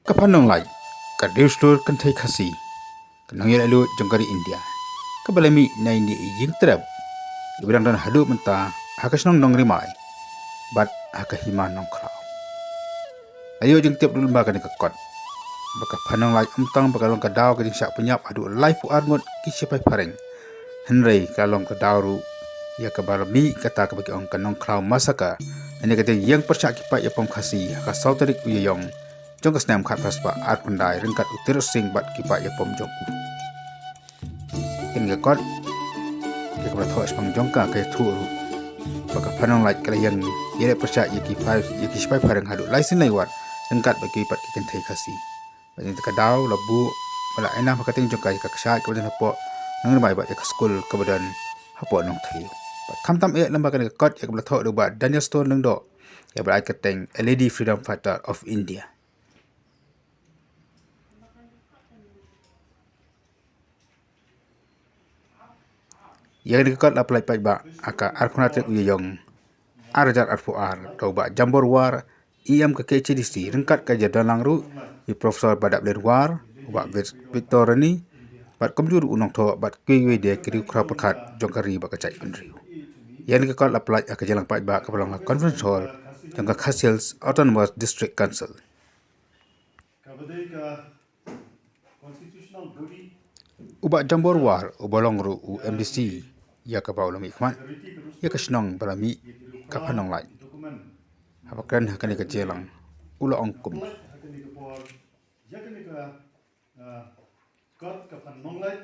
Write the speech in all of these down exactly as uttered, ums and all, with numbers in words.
Ka Phan Nonglait, ka riewshlur kynthei Khasi, ka nongïaleh luid jong ka ri India, kaba la mih na ine i ïing trep iba dang don haduh mynta ha ka shnong Nongrimai bad ha ka hima Nongkhlaw. La ïoh jingtip lyngba kane ka kot ba ka Phan Nonglait ym tang ba ka long ka daw ka jingshah pynïap haduh laiphew ar ngut ki sipai phareng, hynrei ka long ka daw ruh ïa kaba la mih kata kaba ki ong ka Nongkhlaw Massacre, lane ka jingïeng pyrshah ki paid ïapom Khasi ha ka saw tarik u Ïaïong jong ka snem khatphra spah arphew khyndai ryngkat u Tirot Sing bad ki paid ïapom jong u. Kane ka kot, ïa kaba la thoh shaphang jong ka, ka ïathuh ruh ba ka Phan Nonglait ka la ïeng ïaleh pyrshah ïa ki phai, ïa ki sipai phareng haduh lai sien lai wat ryngkat bad ki pat ki kynthei Khasi. Bad ïa kata ka daw la buh ba la ai nam ha ka kyrteng jong ka ïa ka kshaid kaba don hapoh Nongrimai bad ïa ka skul kaba don hapoh Nongthliew. Bad khamtam eh lyngba kane ka kot ïa kaba la thoh da u Bah Daniel Stone Lyngdoh, ïa ba la ai kyrteng A Lady Freedom Fighter of India. Ïa kane ka kot la pyllait paidbah ha ka arphew khyndai tarik u Ïaïong ar hajar arphew ar da u Bah Jambor War, E M ka K H A D C, ryngkat ka jingdonlang ruh ïa u Professor Bah Daplin War, u Bah Vic-, Victor Rani, bad kumjuh ruh u nongthoh bad kiwei kiwei de ki riewkhraw pyrkhat jong ka ri bad ka jaitbynriew. Ïa kane ka kot la pyllait ha ka jingïalang paidbah kaba long ha Conference Hall jong ka Khasi Hills Autonomous District Council. Kaba dei ka constitutional body. U Bah Jambor War, uba long ruh u M D C ïa kaba u la mihkhmat ïa ka shnong ba la mih ka Phan Nonglait, haba kren ha kane ka jingïalang u la ong kumne. Ïa kane ka por, ïa kane ka, ah, kot ka Phan Nonglait,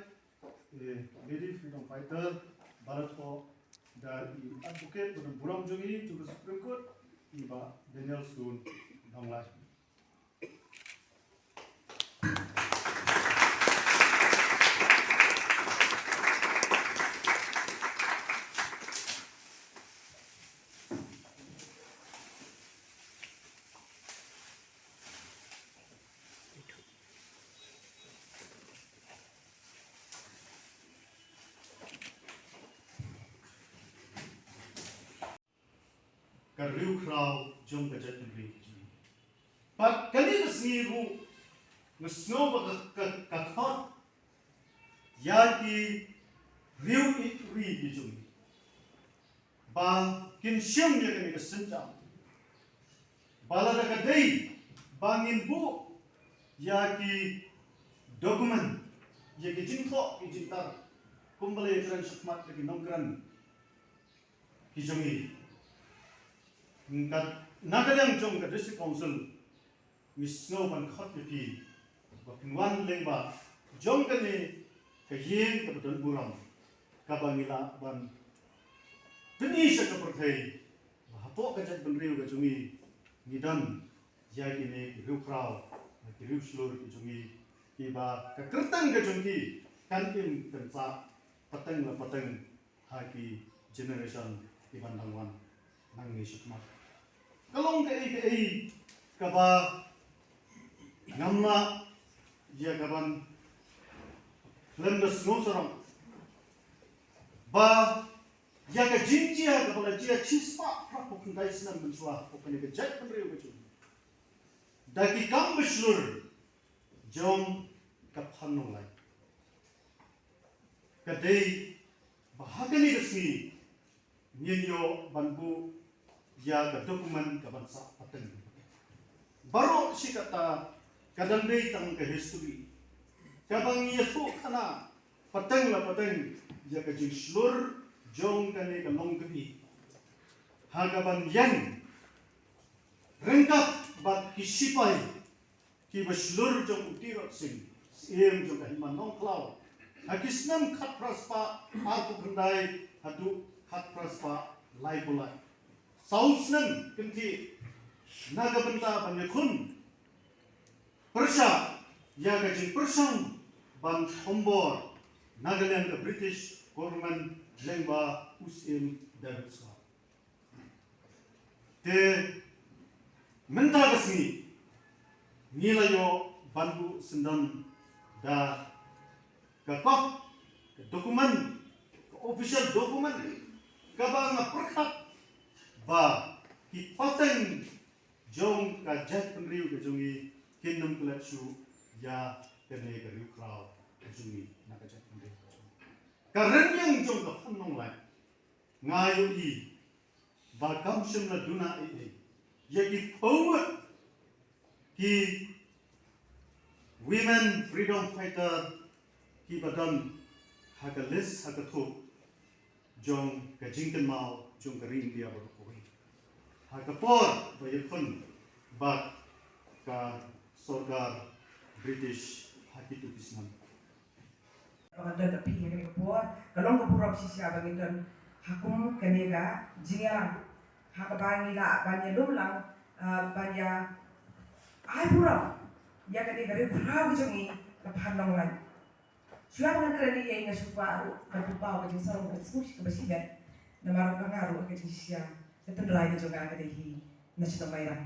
eh, Lady Freedom Fighter, ba la thoh da i advocate ba don burom jong ngi jong ka Supreme Court, i Bah Daniel Stone Nonglait. Ka riewkhraw jong ka jaitbynriew ka jong ngi. Bad kane ka sngi ruh nga sngew ba ka, ka, ka khot ïa ki riew ïeit ri ki jong ngi ba kin shim ïa kane ka sienjam. Ba lada ka dei ba ngin buh ïa ki document, ïa ki jingthoh ki jingtar, kumba la ïakren shakhmat da ki nongkren ki jong ngi. Nga, na ka liang jong ka District Council, ngi sngew ban khot ïa phi ba phin wan lyngba jong kane ka ïing kaba don burom, kaba ngi lah ban pyni sha ka pyrthei ba hapoh ka jaitbynriew ka jong ngi, ngi don ïa kine ki riewkhraw, ki riewshlur ki jong ngi, kiba ka kyrteng ka jong ki kan im kan sah pateng la pateng ha ki generation ki ban dang wan nangne shakhmat. Ka long kaei kaei kaba ngam lah ïa ka ban khlem da sngewsarong ba ïa ka jingjia kaba la jia shispah phra phew khyndai snem mynshuwa hapoh kane ka jaitbynriew ka jong ngi da ki kam bashlur jong ka Phan Nonglait. Ka dei ba ha kane ka sngi ngin ïoh ban buh ïa ka document ka ban sah pateng. Baroh shi katta ka dang dei tang ka history kaba ngi ïathuh khana pateng la pateng ïa ka jingshlur jong kane ka longkmie ha ka ban ïeng ryngkat bad ki sipai kiba shlur jong u Tirot Sing, syiem jong ka hima Nongkhlaw, ha ki snem khatphra spah arphew khyndai haduh khatphra spah laiphew lai. Saw snem kynthih na ka bynta ban ïakhun pyrshah ïa ka jingpyrshang ban thombor na ka liang ka British government lyngba u Syiem David Scott. Te mynta ka sngi ngi la ïoh ban buh syndon da ka kop, ka document, ka official document kaba nga pyrkhat ba ki pateng jong ka jaitbynriew ka jong ngi kin ym klet shuh ïa kane ka riewkhraw ka jong ngi na ka jaitbynriew. Ka rynïeng jong ka Phan Nonglait, nga ïohi ba kam shym la duna ei ei ïa ki phew ngut ki women freedom fighter kiba don ha ka list, ha ka thup jong ka jingkynmaw jong ka ri India baroh kawei, ha ka por ba ïakhun bad ka sorkar British ha kito ki snem. Ba ngan don bad phi ha kane ka por, ka long ka burom shisha ba ngin don ha kum kane ka jingïalang, ha kaba ngi lah ban ïalum lang, ah, ban ïa ai burom ïa kane ka riewkhraw ka jong ngi, ka Phan Nonglait. Shuwa ba ngan kren ïa nga shu kwah ruh ban pynpaw ka jingsarong kaba sngewsih kaba shimet, namar ba nga ruh ka jingshisha ka tynrai ka jong nga ka dei hi na shnong Mairang.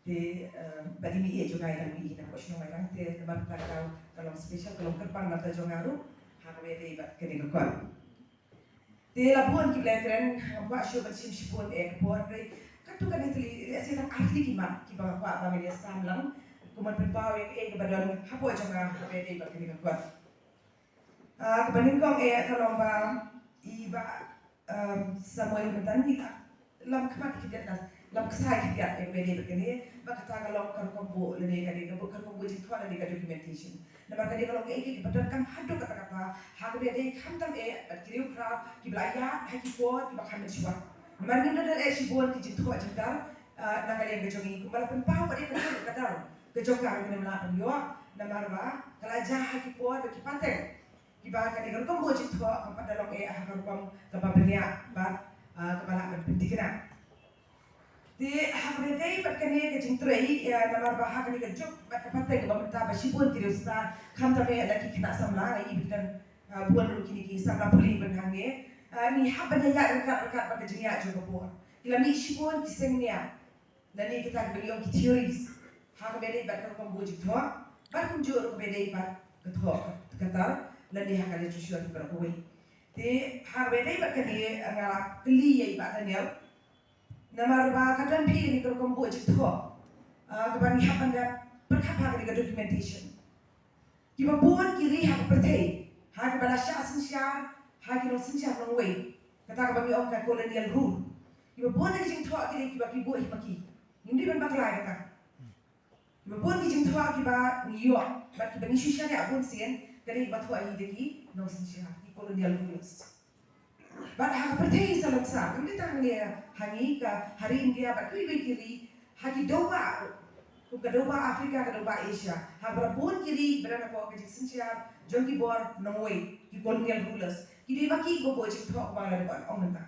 Te, eh, bad i mei jong nga i dang mih hi na ka shnong Mairang, te namar kata ka long special, ka long kyrpang na ka bynta jong nga ruh ha kaba ïadei bad kane ka kot. Te la bun kiba la kren, ngam kwah shuh ban shim shibun eh ka por, hynrei katto katne tylli, lehse tang ar tylli ki mat kiba nga kwah ba ngan ïa sam lang kum ban pynpaw ïa kaei kaba don hapoh jong nga ha kaba ïadei bad kane ka kot. Ah, kaba nyngkong eh ka long ba i Bah, um, Samuel mynta i la lam khmat khyndiat, la lam ksai khyndiat ïa kaba ïadei bad kane, ba kata ka long ka rukom buh lane ka dei ka buh, ka rukom buh jingthoh lane ka documentation. Namar ka dei ka long kaei kaei kaba donkam haduh katta katta ha kaba ïadei khamtam eh bad ki riewkhraw kiba la ïaid ha ki por kiba kha mynshuwa. Namar ngim da don eh shibun ki jingthoh jingtar, ah, na ka liang ka jong ngi, kumba la pynpaw pat ïa ka dur ka dar ka jong ka, ngim lah ban ïoh namar ba ka la jia ha ki por bad ki pateng kiba kane ka rukom buh jingthoh kam pat da long eh ha ka rukom kaba bniah bad, ah, kaba lah ban pynthikna. Te ha kaba ïadei bad kane ka jingtrei, eh, namar ba ha kane ka juk bad ka pateng kaba mynta ba shibun ki riewstad, khamtam eh na ki khynnah samla, nga i ba ki don, ah, bun ruh kine ki samla pule ban hangne, ah, ngi hap ban ïaid ryngkat ryngkat bad ka jingïaid jong ka por. Ki la mih shibun ki seng nia lane kita kiba ngi ong ki theories ha kaba ïadei bad ka rukom buh jingthoh, bad kumjuh ruh kaba ïadei bad ka thoh ka tar lane ha ka literature baroh kawei. Te ha kaba ïadei bad kane, nga la kylli ïa i Bah Daniel, namar ba ka don phi kane ka rukom buh jingthoh, ah, kaba ngi hap ban da pyrkhat ha kane ka documentation. Kiba bun ki ri ha ka pyrthei, ha kaba la shah synshar ha ki nongsynshar nongwei, kata kaba ngi ong ka colonial rule, kiba bun ki jingthoh ki dei kiba ki buh hi ma ki. Ngim dei ban bakla ïa kata. Kiba bun ki jingthoh kiba ngi ïoh bad kiba ngi shu shaniah bun sien, ka dei kiba thoh hi da ki nongsynshar, ki colonial rulers. Bad ha ka pyrthei sa lok sa, ym dei tang hangne ha ngi ka, ha ri India bad kiwei kiwei ki ri, ha ki dewbah, kum ka dewbah Africa, ka dewbah Asia, ha kaba bun ki ri ba don hapoh ka jingsynshar jong ki bor nongwei, ki colonial rulers, ki dei ma ki kiba buh jingthoh kumba la dep ban ong mynta.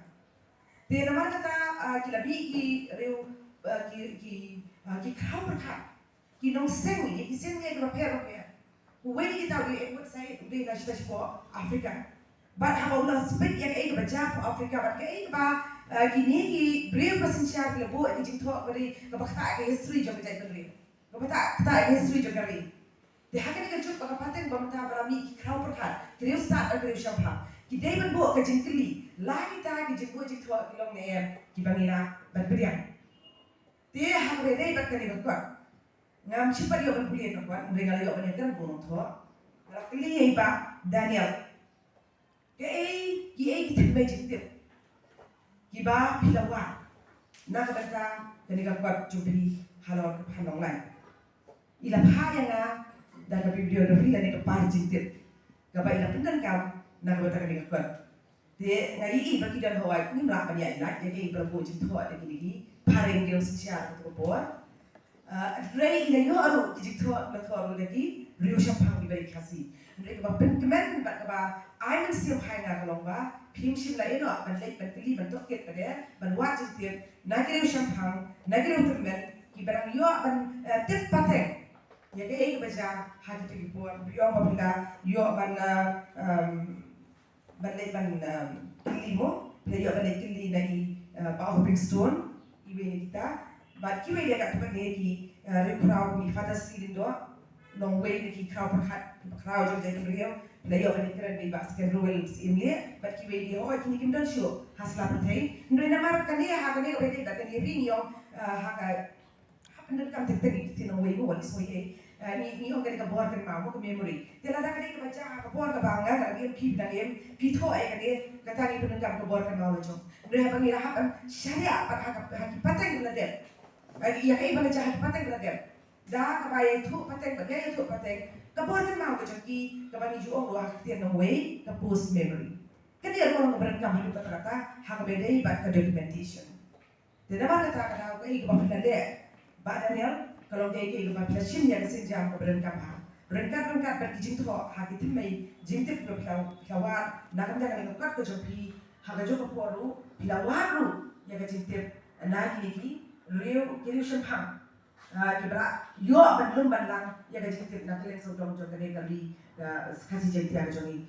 Te namar kata, ah, ki la mih ki riew, ah, ki, ki, ah, ki khraw pyrkhat, ki nongseng ïa ki seng nia kiba pher bapher. Uwei na kita u dei Edward Said, u dei na shata shapoh Africa. Bad haba u la peit ïa kaei kaba jia hapoh Africa bad kaei kaba, eh, kine ki briew ba synshar ki la buh ïa ki jingthoh, kaba dei kaba ktah ïa ka history jong ka jaitbynriew, kaba ktah, ktah ïa ka history jong ka ri. Te ha kane ka juk bad ka pateng ba mynta ba la mih ki khraw pyrkhat, ki riewstad bad ki riewshemphang, ki dei ban buh ka jingkylli, la kita ki jingbuh jingthoh ki long ne em kiba ngi lah ban pdiang. Te ha kaba ïadei bad kane ka kot, ngam shym pat ïoh ban pule ïa ka kot, hynrei nga la ïoh ban ïakren bun nongthoh. Nga la kylli ïa i Bah Daniel, kaei, kiei ki thymmei jingtip kiba phi la wad na ka bynta kane ka kot jong phi halor ka Phan Nonglait. I la phah ïa nga da ka bibliography lane ka par jingtip kaba i la pyndonkam na ka bynta kane ka kot. Te nga ïohi ba ki don hawai ngim lah ban ïaid lait ïa kaei ba la buh jingthoh da kine ki phareng ki nongsynshar ha kato ka por. Ah, hynrei i la ïoh ruh ki jingthoh, la thoh ruh da ki riewshemphang kiba dei Khasi. Hynrei kaba pynkmen bad kaba ai mynsiem ha nga ka long ba phim shym la ïehnoh ban leit ban kylli ban tohkit pat de ban wad jingtip na ki riewshemphang, na ki riewtymmen kiba dang ïoh ban, eh, tip pateng ïa kaei kaba jia ha kito ki por. Phi ong ba phi la ïoh ban, eh, em, ban leit ban, um, kylli mo, phi la ïoh ban leit kylli na i, uh, Bah Hoping Stone, iwei na kita. Bad kiwei de katto katne ki, uh, riewkhraw kum i Father C. Lyngdoh, nongwei na ki khraw pyrkhat, ki khraw jong jaitbynriew, phi la ïoh ban leit kren bad i Bah Sken Rowell Syiem Lieh, bad kiwei de, hooid, kine kim don shuh ha sla pyrthei. Hynrei namar kane ha kane kaba ïadei bad kane ri ngi ong, uh, ha ka Pyndonkam teng teng ïa ki ktien nongwei mo, wat isynei ei. Ah, ngi, ngi ong kane ka bor kynmaw mo, ka memory. Te lada kane kaba jia ha ka bor kaba nga, nga dang im, phi dang im, phi thoh ïa kane, kata ngi pyndonkam ka bor kynmaw la jong. Hynrei haba ngi la hap ban shaniah pat ha ka, ha ki pateng ba la dep. Ïa kaei ba la jia ha ki pateng ba la dep. Da kaba ïathuh pateng, ba ïathuh pateng, ka bor kynmaw ka jong ki, kaba ngi ju ong ruh ha ka ktien nongwei, ka post memory. Kane ruh kaba donkam haduh katta katta, ha kaba ïadei bad ka documentation. Te namar kata ka daw kaei kaba phi la leh, Bah Daniel, ka long kaei kaei kaba phi la shim ïa ka sienjam kaba donkam ha. Ryngkat ryngkat bad ki jingthoh ha ki thymmei jingtip kiba phi la, phi la wad, na ka bynta kane ka kot ka jong phi, ha kajuh ka por ruh, phi la wad ruh ïa ka jingtip na kine ki riew, ki riew shemphang. Ah, kiba la ïoh ban lum ban lang ïa ka jingtip na kylleng sawdong jong kane ka ri, ah, Khasi Jaiñtia ka jong ngi.